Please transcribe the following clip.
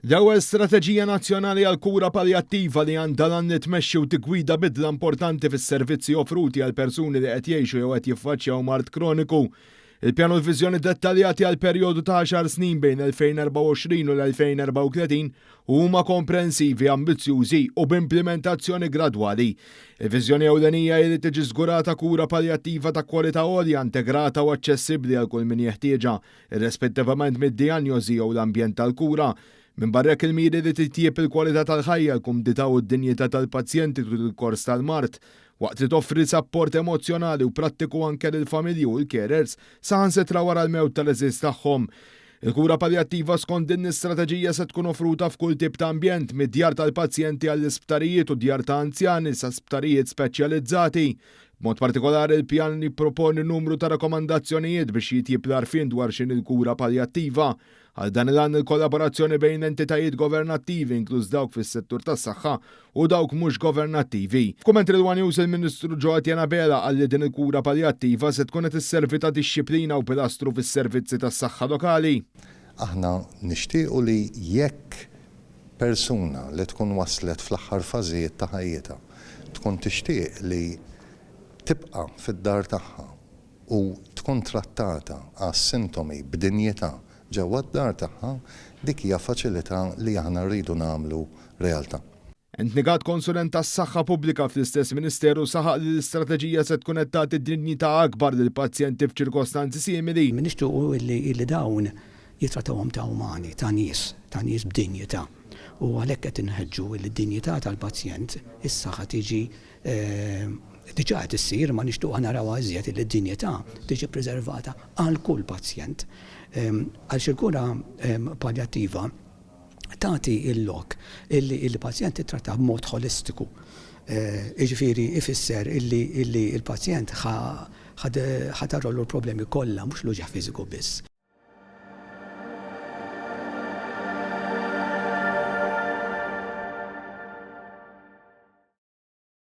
L-ewwel strateġija nazzjonali għall-kura paljattiva li għandha l-għan li tmexxi u tiggwida bidla importanti fis-servizzi offruti għal persuni li qed jgħixu jew qed jiffaċċjaw mard kroniku. Il-pjan u l-viżjoni dettaljati għal perjodu ta' għaxar snin bejn 2024 u l-2034 huma komprensivi, ambizzjużi u b'implimentazzjoni gradwali. Il-viżjoni ewlenija hi li tiġi żgurata kura paljattiva ta' kwalità għolja, integrata u aċċessibbli għal kull min jeħtieġha, irrespettivament mid-dijanjosi jew l-ambjent tal-kura. Minbarra hekk il-miri li titjieb il-kwalità tal-ħajja, il-kumdità u d-dinjità tal-pazjenti tul il-kors tal-mard, waqt li toffri sapport emozzjonali u prattiku anke lill-familji u l-carers saħansitra wara l-mewt tal-għeżież tagħhom. Il-kura paljattiva skont din l-istrateġija se tkun offruta f'kull tip ta' ambjent, mid-djar tal-pazjenti għall-isptarijiet u djar ta' anzjani sa sptarijiet speċjalizzati. B'mod partikolari l-pjan jipproponi numru ta' rakkomandazzjonijiet biex jitjieb l-għarfien dwar x'inhi l-kura paljattiva. Għal dan il-għan il-kollaborazzjoni bejn entitajiet governattivi inkluż dawk fis-settur tas-saħħa u dawk mhux governattivi. F'kumment lil one News il-Ministru Jo Etienne Abela qal li din il-kura paljattiva se tkun qed isservi ta' dixxiplina u pilastru fis-servizzi tas-saħħa lokali. Aħna nixtiequ li jekk persuna li tkun waslet fl-aħħar fażijiet ta' ħajjitha tkun tixtieq li tibqa' fid-dar tagħha u tkun trattata għas-sintomi b'dinjità ġewwa d-dar tagħha, dik hija faċilità li aħna rridu nagħmlu realtà. Anthony Gatt, konsulent tas-saħħa pubblika fl-istess Ministeru, saħaq li l-istrateġija se tkun qed tagħti dinjità akbar lill-pazjenti f'ċirkostanzi simili. Nixtiequ li dawn jittrattawhom ta' umani, ta' nies, ta' nies b'dinjità. U għalhekk qed inħeġġu li d-dinjità tal-pazjent issa ħa tiġi diġà qed issir imma nixtiequ narawha iżjed li d-dinjità tiġi ppreservata għal kull pazjent. Għaliex il-kura paljattiva tagħti l-lok illi l-pazjent titrattah b'mod ħolistiku. Jiġifieri ifisser illi l-pazjent ħa tarrollu l-problemi kollha mhux l-uġigħ fiżiku biss.